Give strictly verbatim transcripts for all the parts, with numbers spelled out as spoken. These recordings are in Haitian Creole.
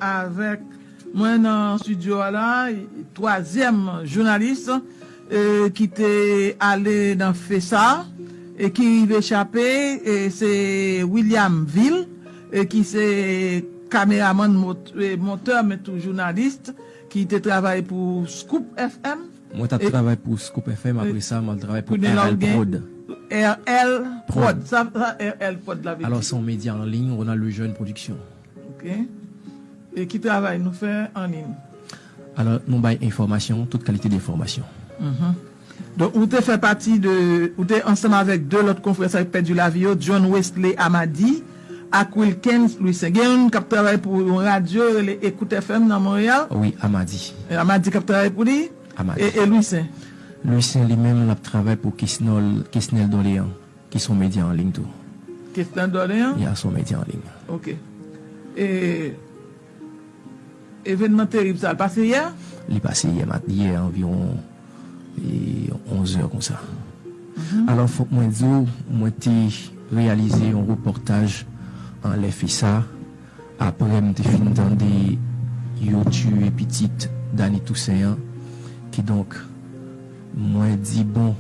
avèk mwen nan estidyo a la, twazyèm jounalis, e, ki te ale nan fe sa, e ki rive chape, e se William Ville, e ki se kameramann, mot-, e, montè, men tou jounalis, ki te travay pou Scoop F M. Mwen t ap travay pou Scoop F M, apre sa, mwen t ap travay pou R L Prod. R L Prod. Sa, sa R L Prod la vle di? Alò, se yon medya an liy, Ronald Lejeune Production. Ok. E ki travay nou fè an liy? Alò, nou bay enfòmasyon, tout kalite de enfòmasyon. Donk, ou te fè pati de, ou te ansanm avèk de lòt konfrè sa ki pèdi lavi yo, John Wesley Amadi ak Wilkens Louissaint. Gen youn k ap travay pou yon radyo rele Écoute F M nan Monreyal. Wi, Amadi. E Amadi k ap travay pou li? Amadi. E, e Louissaint? Louissaint, li menm, l ap travay pou Kesnel, Kesnel Dorléans, ki se yon medya an liy tou. Kesnel Dorléans? Ya, se yon medya an liy. Ok. E evènman terib sa, l pase yè? Li pase yè mat-, yè anviwon, e, onz è konsa. Alò, fòk mwen di w, mwen te reyalize yon repòtaj anlè fe sa, apre m te fin tande yo tiye pitit Dany Toussaint an. Kidonk, mwen di, bon,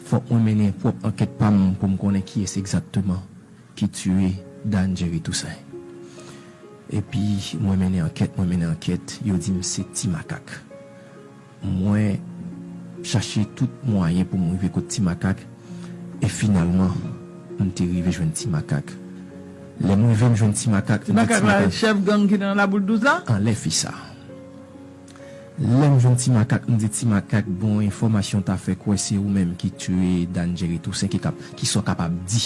fòk mwen mennen pwòp ankèt pa m pou m konnen kiyès egzakteman ki tiye Dan Jerry Toussaint. Epi, mwen mennen ankèt, mwen mennen ankèt, yo di m se Ti Makak. Mwen chache tout mwayen pou m rive kot Ti Makak, e finalman, m te rive jwenn Ti Makak. Lè m rive, m jwenn Ti Makak, m di Ti Makak la, chèf gang ki nan Laboul douz la? Anlè fi sa. Lè m jwenn Ti Makak, m di Ti Makak, bon, enfòmasyon ta fè kwè se ou menm ki tiye Dan Jerry Toussaint, ki kap-, ki sa w kapab di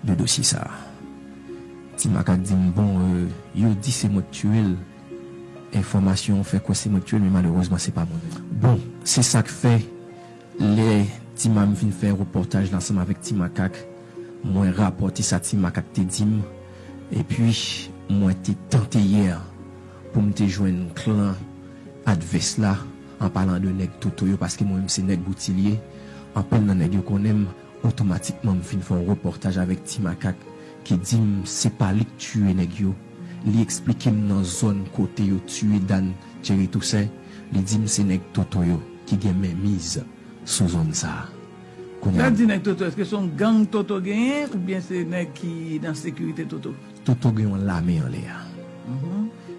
de dosye sa a. Ti Makak di m, bon, euh, yo di se mwen k tiye l. Enfòmasyon fè kwè se mwen k tiye l, men malerezman, se pa mwen menm. Bon, se sa k fè, lè Ti Mam fin fè repòtaj la ansanm avèk Ti Makak, mwen rapòte sa Ti Makak te di m, epi mwen te tante yè pou m te jwenn klan advès la, an palan de nèg Toto yo, paske mwen menm se nèg Boutilye, anpil nan nèg yo konnen m, otomatikman m fin fè yon repòtaj avèk Ti Makak ki di m se pa li k tiye nèg yo. Li eksplike m nan zòn kote yo tiye Dan Jerry Toussaint, li di m se nèg Toto yo ki gen menmiz sou zòn sa a. Kounye a, lè di nèg Toto, èske se yon gang Toto genyen oubyen se nèg ki nan sekirite Toto? Toto gen yon lame anlè a.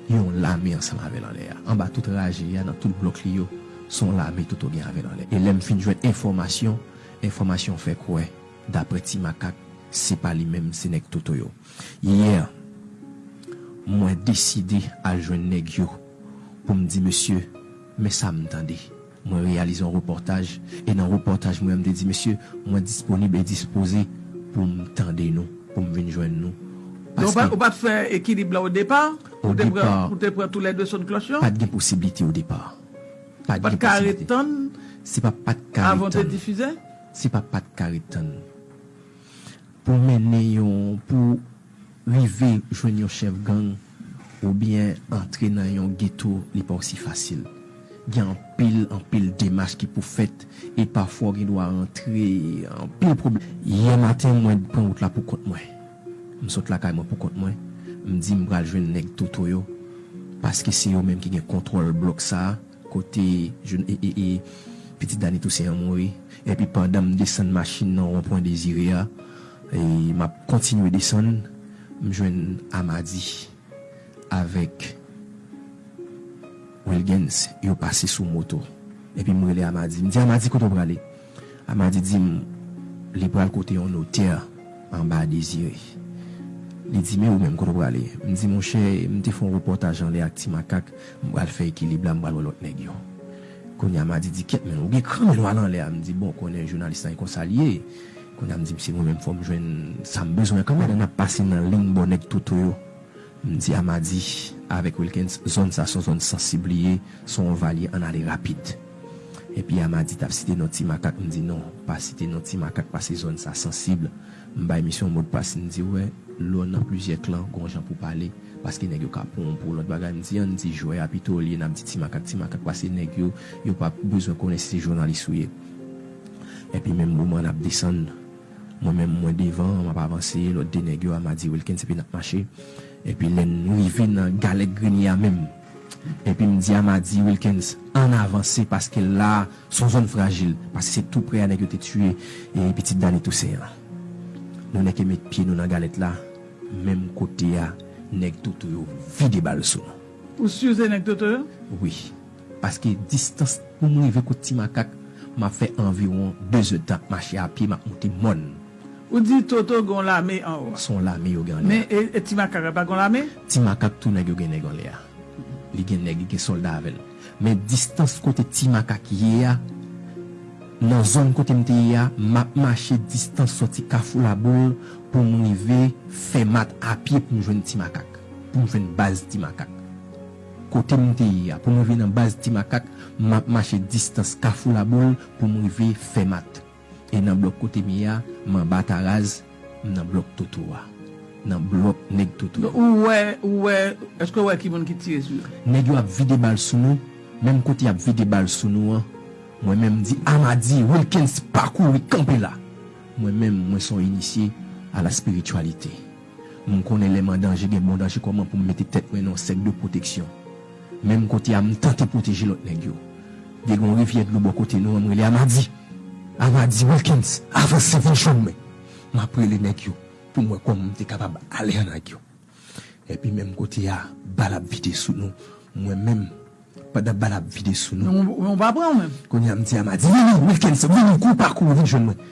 Yon lame ansanm avè l anlè a. Anba tout raje a, nan tout blòk li yo, se yon lame Toto gen avè l anlè. E lè m fin jwenn enfòmasyon, enfòmasyon fè kwè, daprè Ti Makak, se pa li menm, se nèg Toto yo. Yè, mwen deside al jwenn nèg yo pou m di mesye, men sa m tande. Mwen reyalize yon repòtaj, e nan repòtaj mwen an, m te di mesye, mwen disponib e dispoze pou m tande nou, pou m vin jwenn nou. Donk, ou pa t fè ekilib la o depa? Ou te pran, ou te pran toulède son klòch yo? Pa t gen posiblite o depa. Pa t gen posiblite. Ou pa t ka ret tann? Se pa pa t ka ret tann. Avan w te difize? Se pa pa t ka ret tann. Pou mennen yon, pou rive jwenn yon chèf gang oubyen antre nan yon geto, li pa osi fasil. Gen anpil, anpil demach ki pou fèt e pafwa w gen dwa rantre anpil pwoblèm. Yè maten, mwen pran wout la pou kont mwen. M sot lakay mwen pou kont mwen. M di m pral jwenn nèg Toto yo, paske se yo menm ki gen kontwòl blòk sa a, kote jwenn, e, e, e, pitit Dany Toussaint an mouri. Epi pandan m desann machin nan wonpwen Dezire a, e m ap kontinye desann, m jwenn Amadi avèk Wilgens, yo pase sou moto. Epi m rele Amadi. M di, "Amadi, kote w prale?" Amadi di m li pral kote yon notè anba Dezire. Li di, "Men ou menm, kote w prale?" M di, "Monchè, m te fè yon repòtaj anlè ak Ti Makak, m pral fè ekilib la, m pral wè lòt nèg yo." Kounye a, Amadi di, "Kèt, men ou gen kran, men w al anlè a." M di, "Bon, konnen jounalis la, e konsa l ye." Kounye a, m di, "Se mwen menm, fò m jwenn sa m bezwen kanmenm." Pandan n ap pase nan liy bò nèg Toto yo, m di Amadi avèk Wilkens, "Zòn sa se yon zòn sansib li ye, se yon va li ye, ann ale rapid." Epi Amadi t ap site non Ti Makak, m di, "Non, pa site non Ti Makak, paske zòn sa sansib." M bay misye yon modpas, m di, "Wè, lè w nan plizyè klan, gon jan pou pale, paske nèg yo ka pran w pou lòt bagay." M di, "Ann di jwè a pito olye n ap di Ti Makak, Ti Makak, paske nèg yo, yo pa bezwen konnen si se jounalis ou ye." Epi menm moman n ap desann, mwen menm mwen devan, m ap avanse, lòt de nèg yo, Amadi, Wilkens, epi n ap mache. Epi lè n rive nan Galèt Grenier a menm, epi m di Amadi, Wilkens, ann avanse, paske la a se yon zòn frajil, paske se tou prè a nèg yo te tiye e pitit Dany Toussaint an. Nou nèk met pye nou nan galèt la, menm kote a, nèg Toto yo vide bal sou nou. Ou si se nèg Toto yo? Wi. Paske distans pou m rive kot Ti Makak, m ap fè anviwon de zèdtan ap mache a pye, m ap moute mòn. Ou di Toto gen yon lame anwo a. Se yon lame yo gen anlè a. Men e, e Ti Makak la pa gen yon lame? Ti Makak tou nèg yo gen nèg anlè a. Li gen nèg, li gen sòlda avè l. Men distans kote Ti Makak ye a, nan zòn kote m te ye a, m ap mache distans sòti Kafou Laboul pou m rive Fèmat a pye pou m jwenn Ti Makak, pou m jwenn baz Ti Makak. Kote m te ye a, pou m rive nan baz Ti Makak, m ap mache distans Kafou Laboul pou m rive Fèmat. E nan blòk kote m ye a, m anba Taraz, m nan blòk Toto a. Nan blòk nèg Toto yo. Ou wè, ou wè, èske w wè ki moun ki tire sou yo? Nèg yo ap vide bal sou nou, menm kote y ap vide bal sou nou an, mwen menm m di, Amadi, Wilkens, pa kouri, kanpe la. Mwen menm, mwen se yon inisye a la spirityalite. M konnen lè m an danje, gen bon danje kòman pou m mete tèt mwen nan yon sèk de pwoteksyon. Menm kote a, m tante pwoteje lòt nèg yo. Gen yon rivyè dlo bò kote nou an, m rele Amadi. Amadi, Wilkens, avanse, vin jwenn mwen. M ap rele nèg yo pou m wè kòman m te kapab ale an ak yo. Epi menm kote a, bal ap vide sou nou. Mwen menm, pandan bal ap vide sou nou. Men w, men w pa pran ou menm. Kounye a, m di Amadi, vini, Wilkens, vini, kouri, pa kouri, vin jwenn mwen.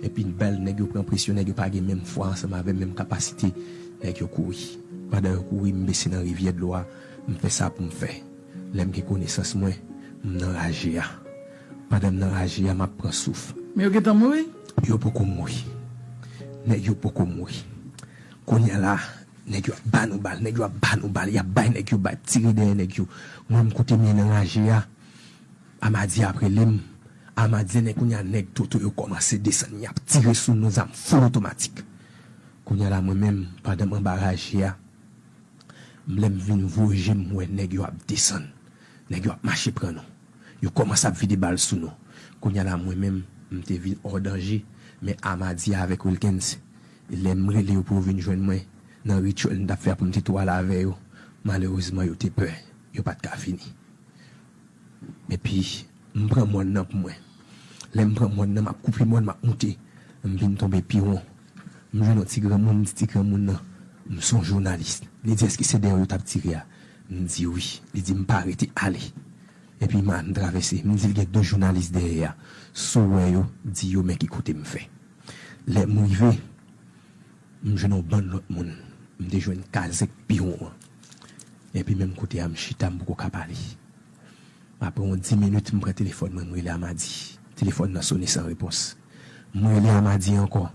Epi bal, nèg yo pran presyon, nèg yo pa gen menm fwa ansanm avè m, menm kapasite, nèg yo kouri. Pandan yo kouri, m bese nan rivyè dlo a, m fè sa pou m fè. Lè m gen konesans mwen, m nan raje a. Pandan m nan raje a, m ap pran souf. Men yo gentan mouri? Yo poko mouri. Nèg yo poko mouri. Kounye a la, nèg yo ap ba nou bal, nèg yo ap ba nou bal, y ap bay nèg yo bal, tire dèyè nèg yo. Mwen, m kote m ye nan raje a, Amadi ap rele m. Amadi, nèg, kounye a, nèg Toto yo kòmanse desann, y ap tire sou nou, zam fou otomatik. Kounye a la, mwen menm, pandan m anba raje a, lè m vin voye je m, m wè nèg yo ap desann. Nèg yo ap mache pran nou. Yo kòmanse ap vide bal sou nou. Kounye a la, mwen menm, m te vin hors danger, men Amadi avèk Wilkens, lè m rele yo pou yo vin jwenn mwen, nan rityèl m t ap fè a pou m te tou ale avè yo, malerezman, yo te pè. Yo pa t ka vini. Epi, m pran mòn nan pou mwen. Lè m pran mòn nan, m ap koupe mòn, m ap moute. M vin tonbe pi won. M jwenn yon ti granmoun, m di ti granmoun nan, m se yon jounalis. Li di, èske se dèyè w yo t ap tire a? M di wi. Li di, m pa rete, ale. Epi m, m travèse. M di l gen de jounalis dèyè a. Si w wè yo, di yo men ki kote m fè. Lè m rive, m jwenn yon bann lòt moun. M te jwenn kazèk pi won an. Epi menm kote a, m chita, m poko ka pale. Apre yon dis minit, m pran telefòn mwen, m rele Amadi. Telefòn nan sone san repons. M rele Amadi ankò.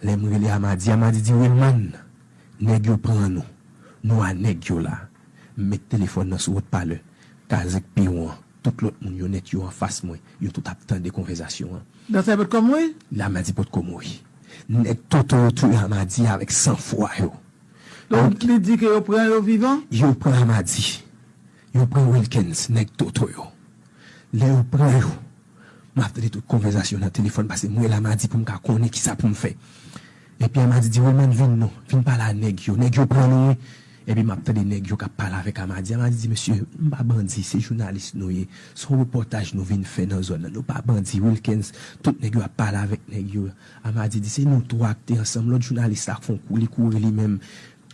Lè m rele Amadi, Amadi di, Wilman, nèg yo pran nou. Nou a nèg yo la. M met telefòn nan sou wotpalè. Kazèk pi won an. Tout lòt moun yo nèt, yo anfas mwen. Yo tout ap tande konvèsasyon an. Dansè potko mouri? Amadi potko mouri. Nèg Toto yo touye Amadi avèk sanfwa yo. Donk, li di ke yo pran yo vivan? Yo pran Amadi. Yo pran Wilkens, nèg Toto yo. Lè yo pran yo, m ap tande tout konvèsasyon nan telefòn, paske m rele Amadi pou m ka konnen kisa pou m fè. Epi Amadi di, Wilman, vin non, vin pale a nèg yo. Nèg yo pran nou, wi. Epi m ap tande nèg yo k ap pale avèk Amadi. Amadi di, mesye, m pa bandi, se jounalis nou ye. Se yon repòtaj nou vin fè nan zòn nan. Nou pa bandi, Wilkens, tout nèg yo ap pale avèk nèg yo. Amadi di, se nou twa k te ansanm. Lòt jounalis la fè yon kou, li kouri li menm.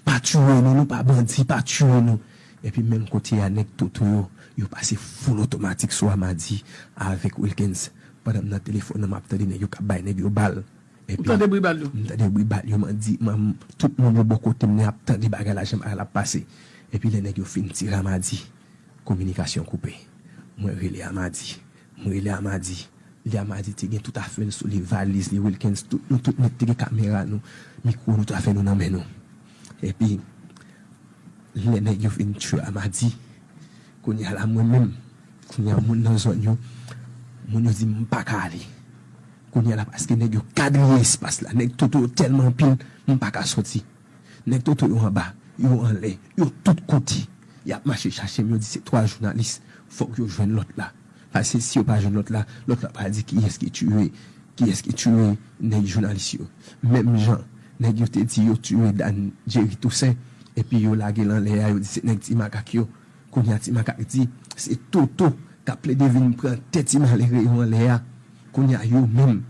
Pa tiye nou, nou pa bandi, pa tiye nou. Epi menm kote a, nèg Toto yo, yo pase full otomatik sou Amadi avèk Wilkens. Pandan m nan telefòn nan, m ap tande nèg yo k ap bay nèg yo bal. Epi, ou tande bri bal yo? M tande bri bal yo, m di, m, tout moun yo bò kote m nan ap tande bagay la, jan bagay la ap pase. Epi lè nèg yo fin tire Amadi, kominikasyon koupe. Mwen rele Amadi. Mwen rele Amadi. Li, Amadi te gen tout afè l sou li, valiz li, Wilkens, tout, nou tout nèt te gen kamera nou, mikwo nou, tout afè nou nan men nou. Epi, lè nèg yo fin tchwe Amadi, kounye a la, mwen menm, kounye a, moun nan zòn yo, moun yo di m pa ka ale. Kounye a la, paske nèg yo kadriye espas la, nèg Toto yo tèlman anpil, m pa ka soti. Nèg Toto yo anba, yo anlè, yo tout kote. Y ap mache chache m, yo di se twa jounalis, fòk yo jwenn lòt la. Paske si yo pa jwenn lòt la, lòt la pral di kiyès ki tiye, kiyès ki tiye nèg jounalis yo. Menm jan nèg yo te di yo tiye Dan Jerry Toussaint, Epi yo lage l anlè a, yo di se nèg Ti Makak yo. Kounye a Ti Makak di, se Toto k ap plede vin pran tè ti malere yo anlè a. Kounye a yo menm,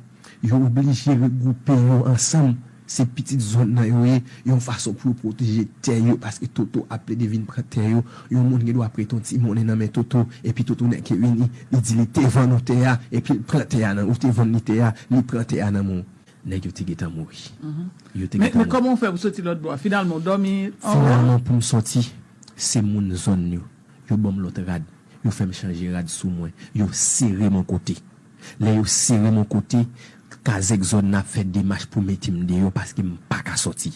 yo oblije regwoupe yo ansanm. Se pitit zòn nan yo ye, yon fason pou yo pwoteje tè yo, paske Toto ap plede vin pran tè yo. Yon moun gen dwa prete yon ti monnen nan men Toto, epi Toto nèk ke vini, li di li te vann ou tè a, epi l pran tè a nan, ou te vann li tè a, li pran tè a nan men w. Nèg yo te gentan mouri. Yo te Men, gentan men mouri. Kòman w fè pou soti lòt bò a? Finalman, w dòmi anwo? Finalman, pou m soti, se moun zòn yo. Yo ban m lòt rad. Yo fè m chanje rad sou mwen. Yo sere m yon kote. Lè yo sere m yon kote, kazèk zòn nan ap fè demach pou mete m deyò paske m pa ka soti.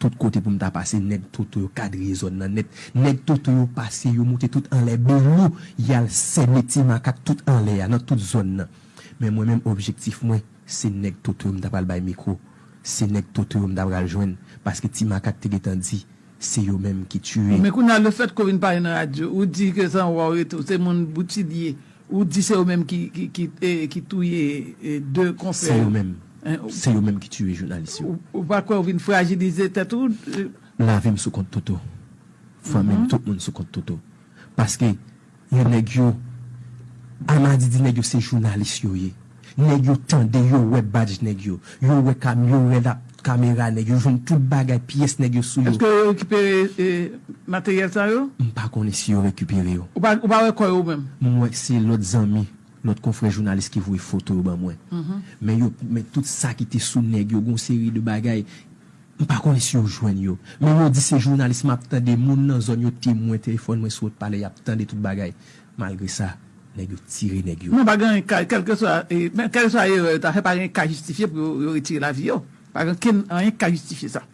Tout kote pou m ta pase, nèg Toto yo kadriye zòn nan nèt. Nèg Toto yo pase, yo moute tout anlè Belou, y al sène Ti Makak tout anlè a, nan tout zòn nan. Men mwen menm, objektif mwen, se nèg Toto yo m ta pral bay mikwo. Se nèg Toto yo m ta pral jwenn. Paske Ti Makak te gentan di, se yo menm ki tiye. Men kounye a, lefètke w vin pale nan radyo, ou di ke se anwo w rete, se moun Boutilye, ou di se yo menm ki, ki, ki, e, ki touye, e, de konfrè Se yo yo. Menm. Hein, ou, Se yo menm ki tiye jounalis yo. Ou, ou pa kwè w vin frajilize tèt ou? E, Lavi m sou kont Toto. Fanmi m, tout moun sou kont Toto. Paske yo nèg yo, Amadi di nèg yo se jounalis yo ye. Nèg yo tande, yo wè badj nèg yo. Yo wè kam, yo wè la, kamera nèg yo. Jwenn tout bagay, pyès nèg yo sou yo. Èske yo rekipere, e, materyèl sa yo? M pa konnen si yo rekipere yo. Ou pa, ou pa wè kò yo menm? M wè se lòt zanmi, lòt konfrè jounalis ki voye foto yo ban mwen. Men yo, men tout sa ki te sou nèg yo, gon seri de bagay. M pa konnen si yo jwenn yo. Men yo di se jounalis, m ap tande moun nan zòn yo temwen, telefòn mwen sou wòtpalè, y ap tande tout bagay. Malgre sa, nèg yo tire nèg yo. Non, pa gen anyen ka, kèlkeswa, e, men kèlkeswa erè yo ta fè, pa gen ka jistifye pou yo, yo retire lavi yo. Pa gen kenn anyen ka jistifye sa.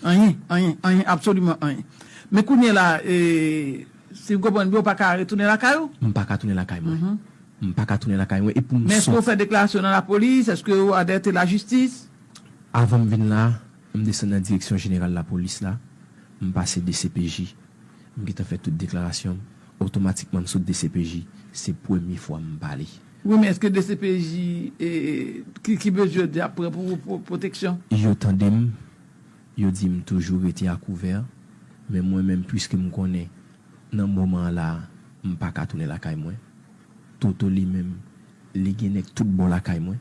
Anyen, anyen, anyen, absoliman anyen. Men kounye a la, e, si m konprann byen, ou pa ka retounen lakay ou? M pa ka tounen lakay mwen. M pa ka tounen lakay mwen. E pou m Men èske sot- ou fè deklarasyon nan lapolis? Èske ou alète lajistis? Avan m vin la, m desann nan direksyon jeneral lapolis la, m pase D C P J, m gentan fè tout deklarasyon m. Otomatikman, m sot D C P J, se premye fwa m pale. Wi, men èske D C P J, e, ki, ki mezi yo di ap pran pou, pou pwoteksyon? Yo tande m, yo di m toujou rete a kouvè, men mwen menm, piske m konnen nan moman an la, m pa ka tounen lakay mwen. Toto li menm, li gen nèg tout bò lakay mwen.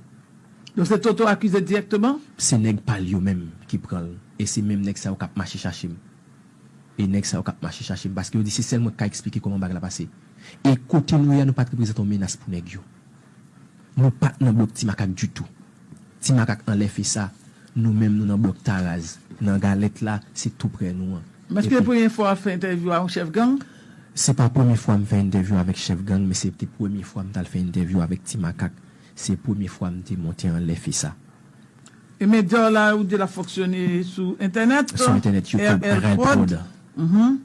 Donk se Toto akize dirèkteman? Se nèg pa l yo menm ki pran l. E se menm nèg sa yo k ap mache chache m. E nèg sa yo k ap mache chache m. Paske yo di se sèl mwen k ka eksplike kòman bagay la pase. E kote nou ye a, nou pa t reprezante yon menas pou nèg yo. Nou pa t nan blòk Ti Makak ditou. Ti Makak anlè Fesa, nou menm nou nan blòk Taraz. Nan Galèt la, se tou prè nou an. Men èske se Epi premye fwa w ap fè entèvyou a yon chèf gang? Se pa premye fwa m fè entèvyou avèk chèf gang, men se te premye fwa m t al fè entèvyou avèk Ti Makak. Se premye fwa m te monte anlè Fesa. E medya w la, ou di l ap fonksyone sou entènèt? Sou entènèt, YouTube, R L Prod. Prod. Mhm.